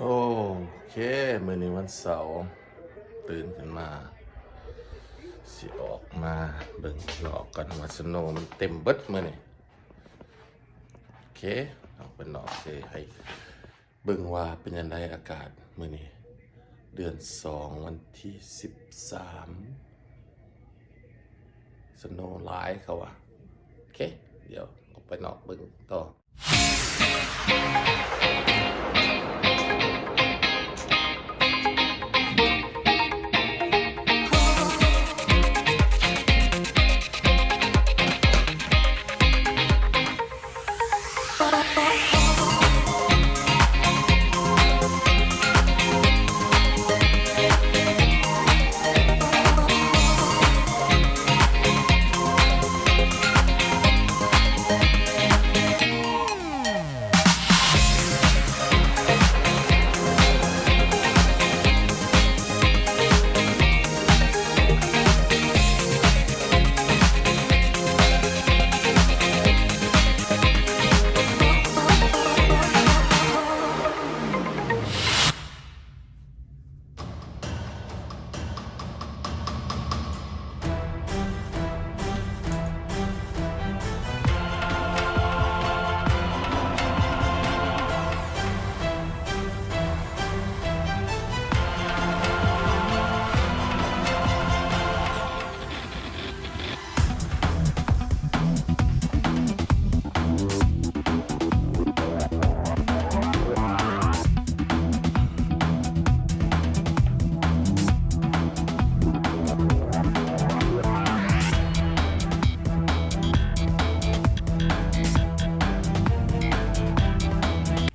ໂອເຄ ມື້ນີ້ວັນເສົາ ຕື່ນຂຶ້ນມາ ຊິອອກມາເບິ່ງນອກກ່ອນວ່າສະໂນມັນເຕັມເບິດມື້ນີ້. ໂອເຄ ອອກໄປນອກຊິໃຫ້ເບິ່ງວ່າເປັນຈັ່ງໃດອາກາດມື້ນີ້ ເດືອນສອງ ວັນທີສິບສາມ ສະໂນຫຼາຍເຂົາວ່າ. ໂອເຄ ດຽວອອກໄປນອກເບິ່ງຕໍ່.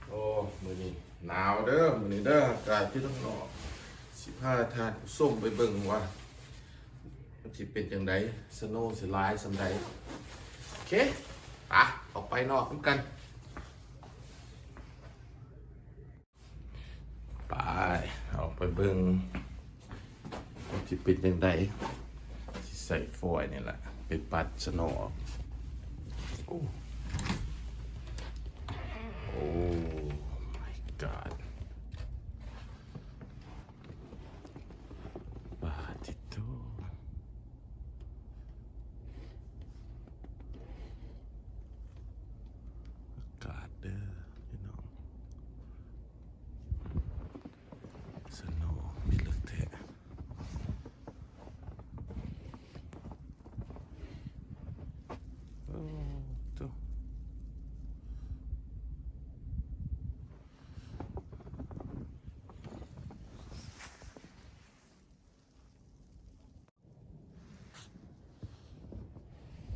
ໂອ້ ມື້ນີ້ໜາວເດີ ມື້ນີ້ເດີ ອາກາດຢູ່ທາງນອກ ຊິພາທ່ານຜູ້ຊົມໄປເບິ່ງວ່າ ມັນຊິເປັນຈັ່ງໃດ ສະໂນຊິຫຼາຍສ່ຳໃດ. ໂອເຄ ປະ ອອກໄປນອກນຳກັນ. ໄປ ອອກໄປເບິ່ງວ່າຊິເປັນຈັ່ງໃດ. ຊິໃຊ້ຟອຍນີ້ລະ ໄປປັດສະໂນອອກ. ໂອ້ ໂອ້ my god. ປາຕິໂທ ອາກາດເດີພີ່ນ້ອງ ສະໂນມີເລິກແທ້. ໂອ້ໂຕ.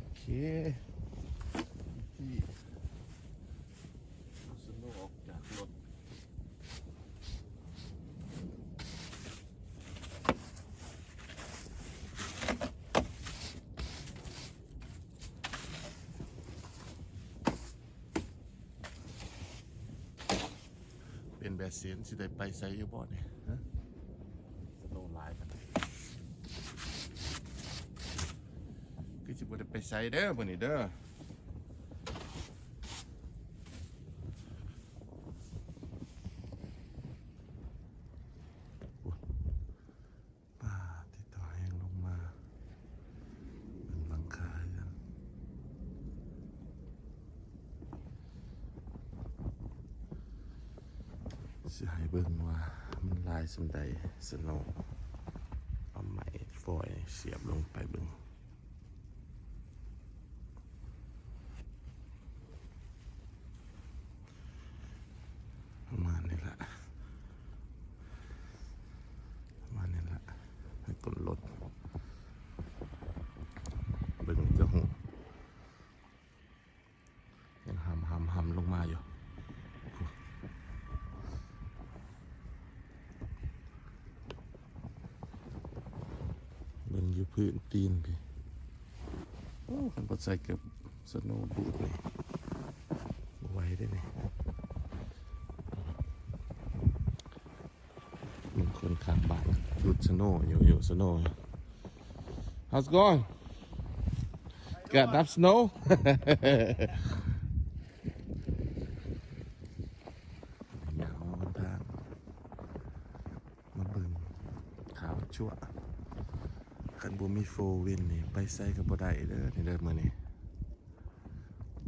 ໂອເຄ ທີ່ສະໂນອອກຈາກລົດ. ເປັນແບບຊີ້ ຊິໄດ້ໄປໃສຢູ່ບໍ່ນີ້ ຮະ? ສະໂນຫຼາຍປານໃດ ຄືຊິບໍ່ໄດ້ໄປໃສເດີມື້ນີ້ເດີ. ປາດຕິໂຕ ແຮງລົງມາ ເບິ່ງຫຼັງຄາເຮືອນ ຊິໃຫ້ເບິ່ງວ່າມັນຫຼາຍສ່ຳໃດ ສະໂນ. ເອົາໄມ້ຟອຍສຽບລົງໄປເບິ່ງ. ປະມານນີ້ລະ ປະມານນີ້ລະ ໃຫ້ກົ້ນລົດ ເບິ່ງຈະຮູ້ ຍັງຫຳໆໆລົງມາຢູ່. ເບິ່ງຢູ່ພື້ນຕີນພີ້ ໂອ້ ຄັນບໍ່ໃສ່ເກີບສະໂນບູດນີ້ ບໍ່ໄຫວເດ້ນີ້. ເບິ່ງຄົນຂ້າງບ້ານດູດສະໂນຢູ່ ຢູ່ສະໂນ. How's it going? Got enough snow? ຍາວຫົນທາງ. ຊົ່ວ ຄັນບໍ່ມີໂຟວິນນີ້ ໄປໃສກໍບໍ່ໄດ້ເດີ້ ນີ້ເດີ້ ມື້ນີ້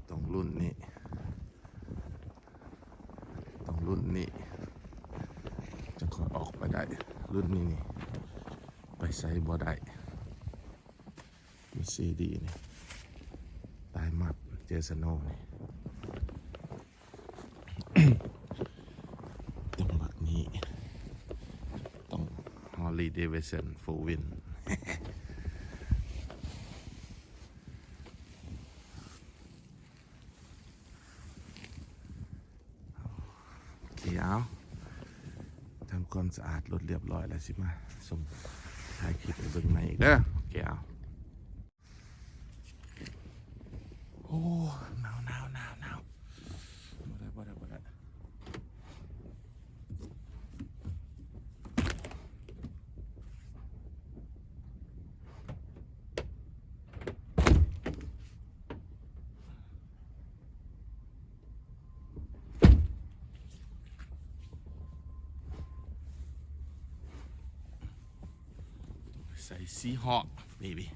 ຕ້ອງລຸ້ນນີ້ ຕ້ອງລຸ້ນນີ້ ຈັ່ງຄ່ອຍອອກໄປໄດ້ ລຸ້ນນີ້ນີ້ ໄປໃສບໍ່ໄດ້ ມີຊີດີນີ້ ຕາຍໝັດ ເຈສະໂນນີ້ ຕ້ອງບັກນີ້ ຕ້ອງ Harley Davidson Four Wheel ໂອເຄ ເອົາ ທຳຄວາມສະອາດລົດລຽບຮ້ອຍແລ້ວ ຊິມາສົ່ງ ຖ່າຍຄລິບໃຫ້ເບິ່ງໃໝ່ອີກເດີ້ ໂອເຄ ເອົາ. ໂອ້ ໜາວໆໆໆ ບໍ່ໄດ້ ບໍ່ໄດ້ ບໍ່ໄດ້. ໃສ່ Seahawk baby.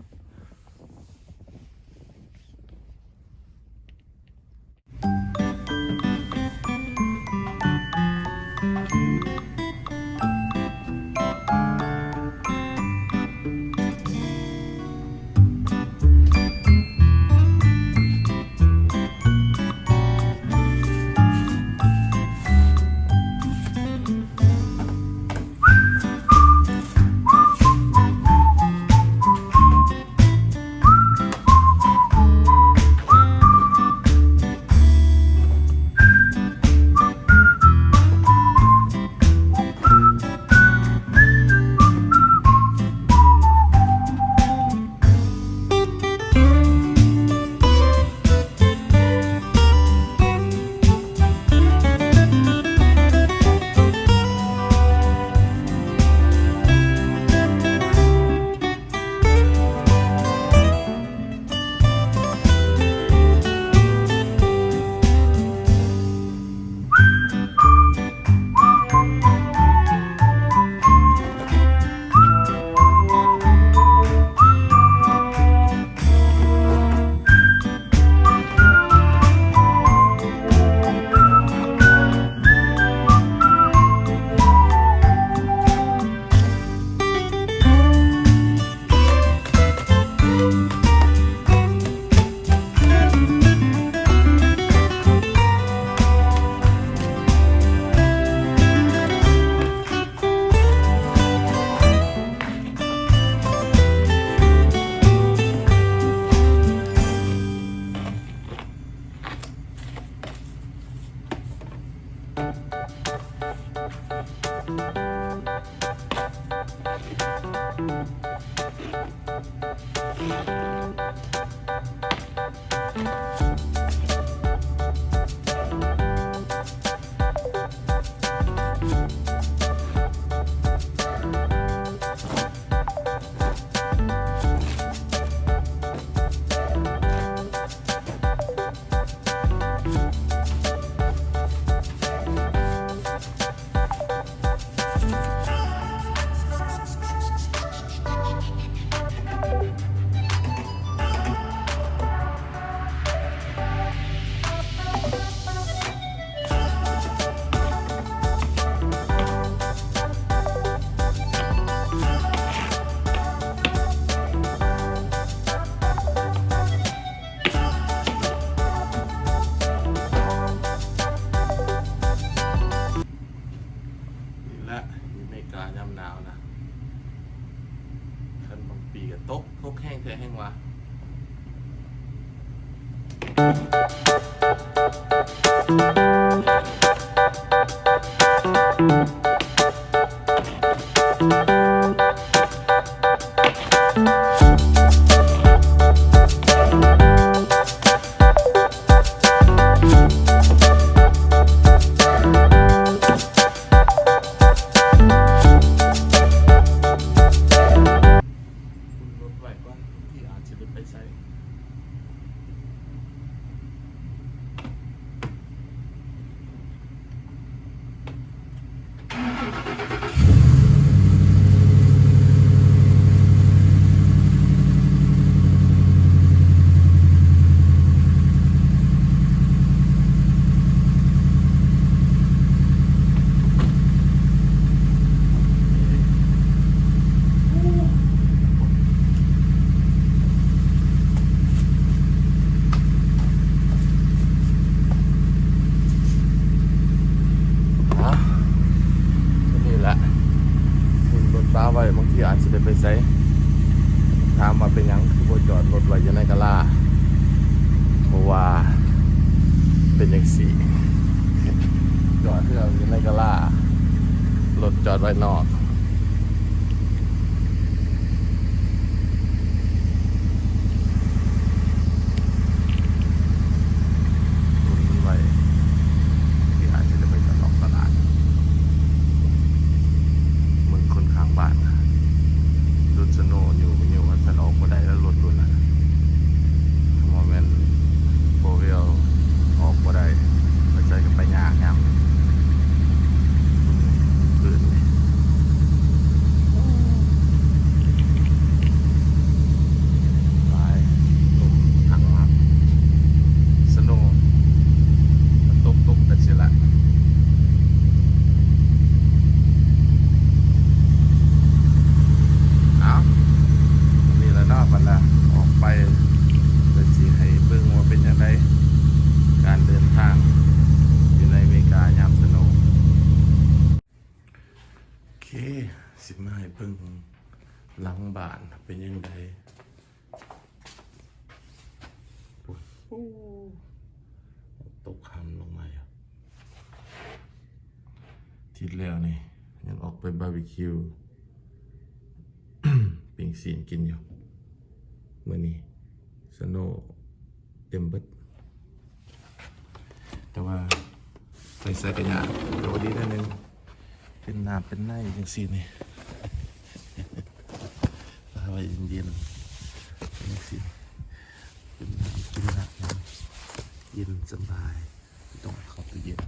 ນີ້ແຫຼະ ຢູ່ອາເມລິກາຍາມໜາວນະ ຄັນບາງປີກໍຕົກ ຕົກແຮງແທ້ແຮງວ່າ. ຂຶ້ນລົດໄວ້ກ່ອນ ທີ່ອາດຊິໄດ້ໄປໃສ. ໂ ຈານຊິໄດ້ໄປໃສ? ຖາມວ່າເປັນຫຍັງຄືບໍ່ຈອດລົດໄວ້ຢູ່ໃນກາລາ? ເພາະວ່າເປັນຈັ່ງຊີ້ ຈອດເຮືອຢູ່ໃນກາລາ ລົດຈອດໄວ້ນອກ. ໄວ້ ທີ່ອາດຈະໄດ້ໄປຕະຫຼອກຕະຫຼາດ ເບິ່ງຄົນຂ້າງບ້ານ ຫຼຸດສະໂນຢູ່ ຢູ່ວ່າຊັ້ນ ອອກບໍ່ໄດ້ແລ້ວ ລົດລຸ້ນນັ້ນ ບໍ່ແມ່ນໂຟວີວ ອອກບໍ່ໄດ້ ໄປໃສກໍໄປຍາກຍາມ ຄືນນີ້ ຫຼາຍ ລົມທັງມາ ສະໂນ ມັນຕົກ ຕົກແຕ່ຊິລະ ເອົາ ນີ້ລະເນາະ ບັດລະ ອອກໄປ ເພື່ອຊິໃຫ້ເບິ່ງວ່າເປັນຈັ່ງໃດ ການເດີນທາງຢູ່ໃນອາເມລິກາຍາມສະໂນ. ໂອເຄ ຊິມາໃຫ້ເບິ່ງຫຼັງບ້ານເປັນຈັ່ງໃດ. ໂອ້ ຕົກຄຳລົງມາຢູ່ ທິດແລ້ວນີ້ ຍັງອອກໄປບາບີຄິວ ປີ້ງຊີ້ນກິນຢູ່ ມື້ນີ້ສະໂນເຕັມເບິດ. ແຕ່ວ່າໄປໃສກະຍາກ ແຕ່ວ່າດີໜ້ອຍໜຶ່ງ ເປັນນ້ຳເປັນໃນຈັ່ງຊີ້ນີ້ ເອົາໄວ້ເຢັນໆ ຈັ່ງຊີ້ ເປັນນ້ຳກິນນ້ຳ ເຢັນສະບາຍ ບໍ່ຕ້ອງເຂົ້າຕູ້ເຢັນ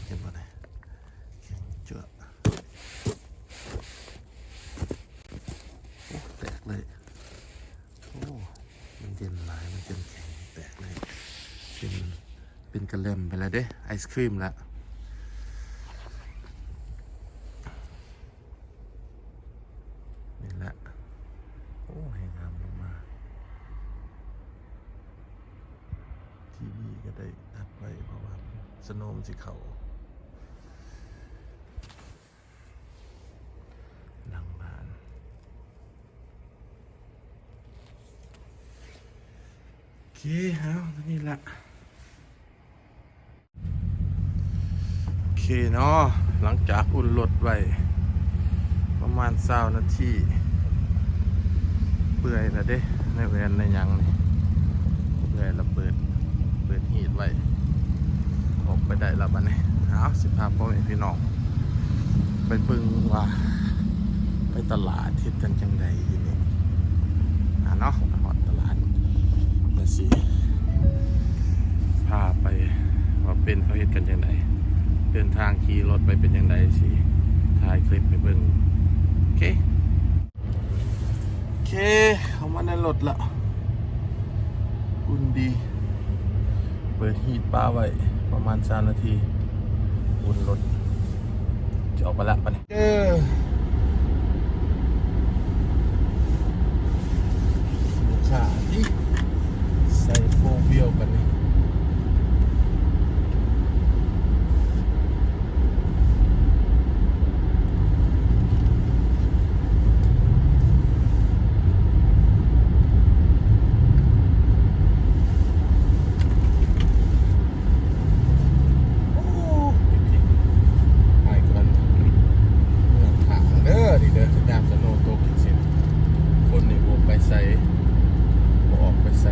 ເຫັນບໍ່ນີ້ ແຂງເຈາະ ໂອ້ ແຕກເລີຍ ໂອ້ ມັນເຢັນຫຼາຍ ມັນຈົນແຂງແຕກເລີຍ ເປັນ ເປັນກະແລັມໄປແລ້ວເດ້ ໄອສຄຣີມລະ ນີ້ລະ ໂອ້ ໃຫ້ງາມລົງມາ ທີວີກໍໄດ້ອັດໄວ້ ເພາະວ່າສະໂນມັນຊິເຂົ້າ ຫຼັງບ້ານ. ໂອເຄ ເອົາ ນີ້ລະ ໂອເຄເນາະ ຫຼັງຈາກອຸ່ນລົດໄວ້ປະມານຊາວນາທີ ເປື່ອຍລະເດ້ ໃນແວ່ນໃນຫຍັງນີ້ ເປື່ອຍລະ ເປີດ ເປີດຮີດໄວ້ ອອກໄປໄດ້ລະບາດນີ້. ເອົາ ຊິພາພໍ່ແມ່ພີ່ນ້ອງ ໄປເບິ່ງວ່າໄປຕະຫຼາດເຮັດກັນຈັ່ງໃດຢູ່ນີ້ ອາ ເນາະ ມາຮອດຕະຫຼາດ ແລ້ວຊິພາໄປວ່າເປັນເຂົາເຮັດກັນຈັ່ງໃດ ເດີນທາງຂີ່ລົດໄປເປັນຈັ່ງໃດ ຊິຖ່າຍຄລິບໃຫ້ເບິ່ງ. ໂອເຄ ໂອເຄ ເຂົ້າມາໃນລົດລະ ອຸ່ນດີ ເປີດຮີດປະໄວ້ປະມານຊາວນາທີ ອຸ່ນລົດ ຈະອອກໄປລະບາດນີ້ ເອີ ລູກຄ້າຕິ ໃສ່ໂຟວີວບາດນີ້. ໂອ້ ໄປກ່ອນ ເມືອງທ່າເດີ ນີ້ເດີ ຍາມສະໂນຕົກຈັ່ງຊີ້ ຄົນນີ້ບໍ່ໄປໃສ ບໍ່ອອກໄປໃສ.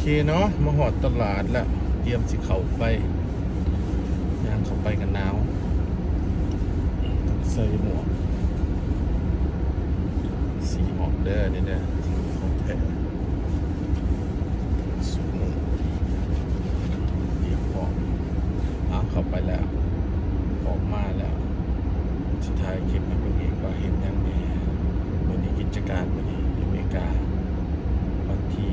ເຄເນາະ ມາຮອດຕະຫຼາດແລ້ວ ຕຽມຊິເຂົ້າໄປ ຍ່າງເຂົ້າໄປກໍໜາວ ໃສ່ໝວກ ສີອອກເດີ ນີ້ເດີ ຂອງແທ້ ສຸດໜຶ່ງ ຕຽມພ້ອມ ເອົາເຂົ້າໄປແລ້ວ ອອກມາແລ້ວ ຊິຖ່າຍຄລິບໃຫ້ເບິ່ງອີກວ່າເຮັດຫຍັງແດ່ ມື້ນີ້ກິດຈະການມື້ນີ້ຢູ່ອາເມລິກາ ວັນທີ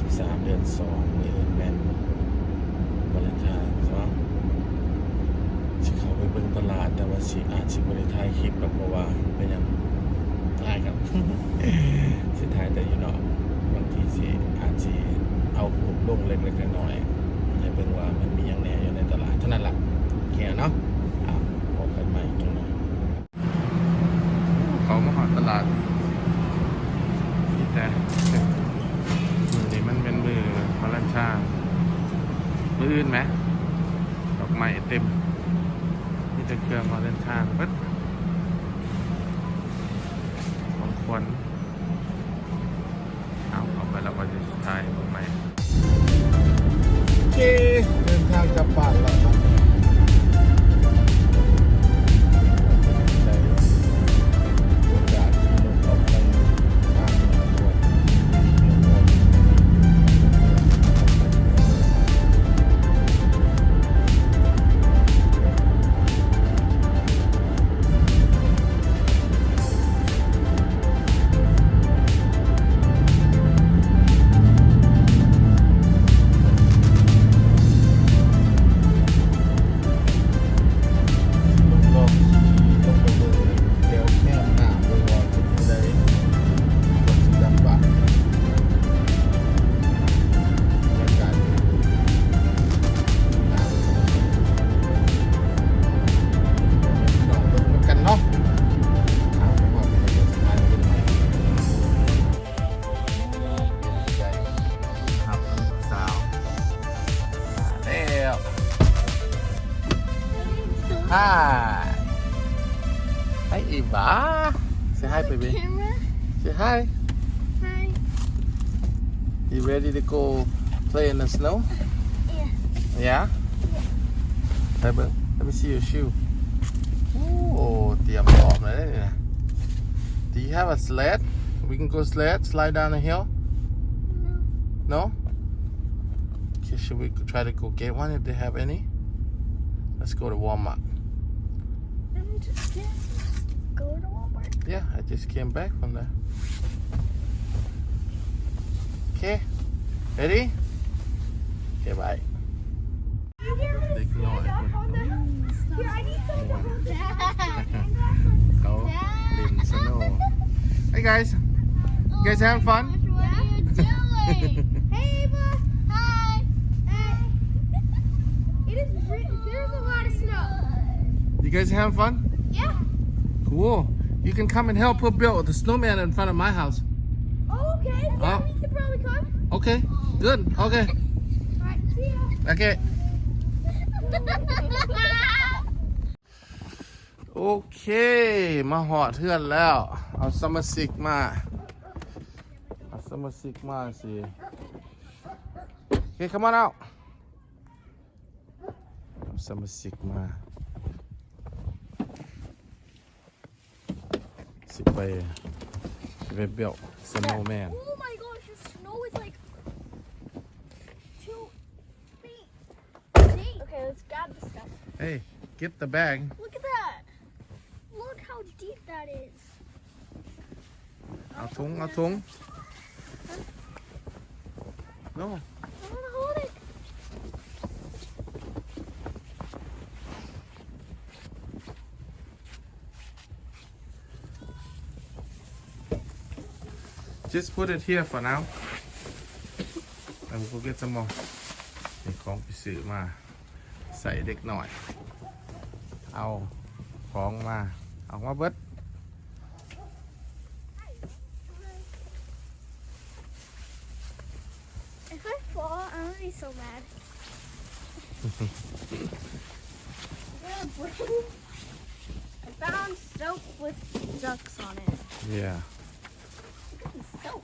ສິບສາມ ເດືອນສອງ ມື້ອື່ນແມ່ນວາເລັນທາຍເນາະ ຊິເຂົ້າໄປເບິ່ງຕະຫຼາດ ແຕ່ວ່າຊິ ອາດຊິບໍ່ໄດ້ຖ່າຍຄລິບດອກ ເພາະວ່າເປັນຫຍັງ ອາຍກັນ ຊິຖ່າຍແຕ່ຢູ່ນອກ ບາງທີຊິ ອາດຊິເອົາຮູບລົງເລັກໆນ້ອຍໆ ໃຫ້ເບິ່ງວ່າມັນມີຫຍັງແດ່ຢູ່ໃນຕະຫຼາດ ເທົ່ານັ້ນລະ ໂອເຄເນາະ ອ່າ ພໍ້ກັນໃໝ່ຈັກໜ່ອຍ. ເຂົ້າມາຮອດຕະຫຼາດ ມີແຕ່ ມື້ນີ້ມັນແມ່ນມື້ວາເລັນທາຍ ມື້ອື່ນແໝ ດອກໄມ້ເຕັມ ມີແຕ່ເຄື່ອງວາເລັນທາຍເບິດ ຂອງຂວັນ. ເອົາ ເຂົ້າໄປແລ້ວກໍຊິຖ່າຍເບິ່ງໃໝ່. ໂອເຄ ເດີນທາງກັບບ້ານແລ້ວ ໄດ້ໂອກາດຂີ່ລົດອອກໄປທາງ ລອງຂີ່ລົງໄປເບິ່ງແຖວແຄມນ້ຳເບິ່ງວ່າເປັນຈັ່ງໃດ ກ່ອນຊິກັບບ້ານ. ບັນຍາກາດ ພີ່ນ້ອງເບິ່ງນຳກັນເນາະ ເອົາ ໄປຮອດ ໄປເບິ່ງສະພາບເປັນໃດ ຮັບລູກສາວມາແລ້ວ. Hi. Hi, Eva. Say hi, baby. Camera. Say hi. Hi. You ready to go play in the snow? Yeah. Yeah? Yeah. Let me, let me see your shoe. ໂອ້ ຕຽມພ້ອມແລ້ວເດ້ນີ້ນະ. Do you have a sled? We can go sled, slide down the hill? No. No? Okay, should we try to go get one if they have any? Let's go to Walmart. Didn't you just go to Walmart? Yeah, I just came back from there. Okay, ready? Okay, bye. ເດັກນ້ອຍ ເຂົາຫຼິ້ນສະໂນ. Hey guys, you guys having fun? What are you doing? Hey, Ava. Hi. Hey. It is re-, there's a lot of snow. You guys having fun? Yeah. Cool. You can come and help her build the snowman in front of my house. Oh, okay. Yeah, we could probably come. Okay. Good. Okay. All right. See ya. Okay. ໂອເຄ ມາຮອດເຮືອນແລ້ວ ເອົາສະມາຊິກມາ ເອົາສະມາຊິກມາຊິ. Okay, come on out. ເອົາສະມາຊິກມາ ຊິໄປ ໄປ build snowman. Oh my gosh, the snow is, like, two feet deep. Okay, let's grab the stuff. Hey, get the bag. Look at that. Look how deep that is. ເອົາຖົງ ເອົາຖົງ. No. I wanna hold it. Just put it here for now. And we'll go get some more. ນີ້ຂອງໄປຊື້ມາ ໃສ່ເດັກນ້ອຍ ເອົາຂອງມາ ເອົາມາເບິດ. If I fall, I'm gonna be so mad. I found soap with ducks on it. Yeah. Soap.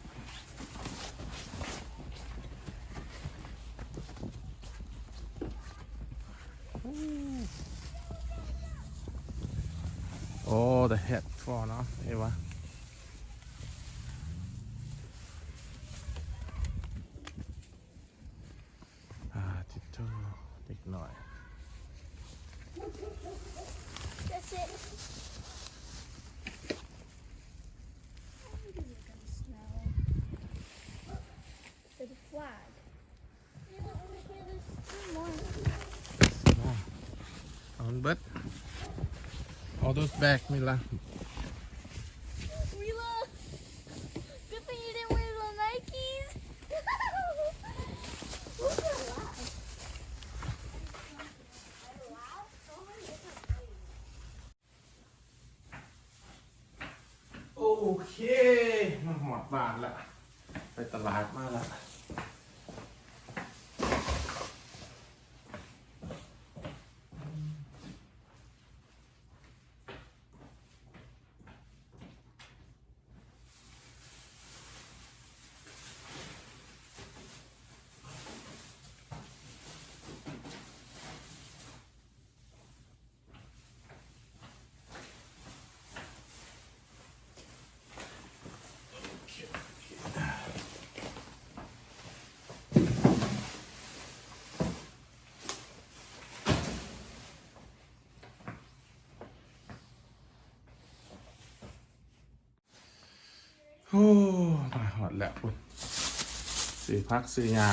Oh, the head fall off, Ava. ອ່າ ຕິດໂທ ເດັກນ້ອຍ. That's it. How do you guys smell? There's a flag. Yeah, but we're here, there's two more. ເອົາມັນເບິດ. All those back, Mila. Mila, good thing you didn't wear the Nikes. Look at that. ໂອເຄ ມາຮອດບ້ານລະ ໄປຕະຫຼາດມາລະ. ໂອ້ ມາຮອດແລ້ວພຸ້ນ ຊື້ຜັກຊື້ຫຍ້າ.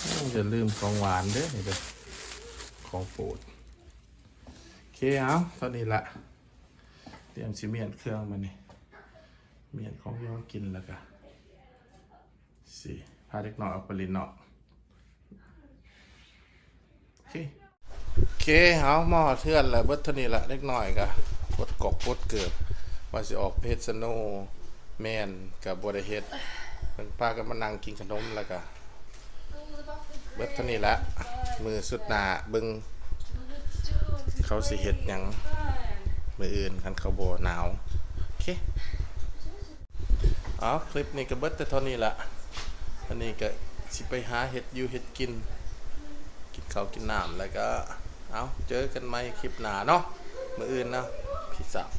ໂອ້ ຢ່າລືມຂອງຫວານເດີ ນີ້ເດີ ຂອງໂປດ. ໂອເຄ ເອົາ ເທົ່ານີ້ລະ ຕຽມຊິມ້ຽນເຄື່ອງບາດນີ້ ມ້ຽນຂອງຢູ່ກິນ ແລ້ວກະຊິພາເດັກນ້ອຍອອກໄປຫຼິ້ນນອກ. ໂອເຄ ໂອເຄ ເຮົາມາຮອດເຮືອນແລ້ວ ເບິດເທົ່ານີ້ລະ. ເດັກນ້ອຍກະປົດກອກປົດເກີບ ວ່າຊິອອກໄປເຮັດສະໂນແມນ ກະບໍ່ໄດ້ເຮັດ ເພິ່ນພາກັນມານັ່ງກິນຂະໜົມ ແລ້ວກະເບິດເທົ່ານີ້ລະ. ມື້ສຸດໜ້າເບິ່ງເຂົາຊິເຮັດຫຍັງມື້ອື່ນ ຄັນເຂົາບໍ່ໜາວ. ໂອເຄ ເອົາ ຄລິບນີ້ກະເບິດແຕ່ເທົ່ານີ້ລະ. ອັນນີ້ກະຊິໄປຫາເຮັດຢູ່ເຮັດກິນ ກິນເຂົ້າກິນນ້ຳ ແລ້ວກະ ເອົາ ເຈີກັນໃໝ່ຄລິບໜ້າເນາະ ມື້ອື່ນເນາະ. ພີສອາດ.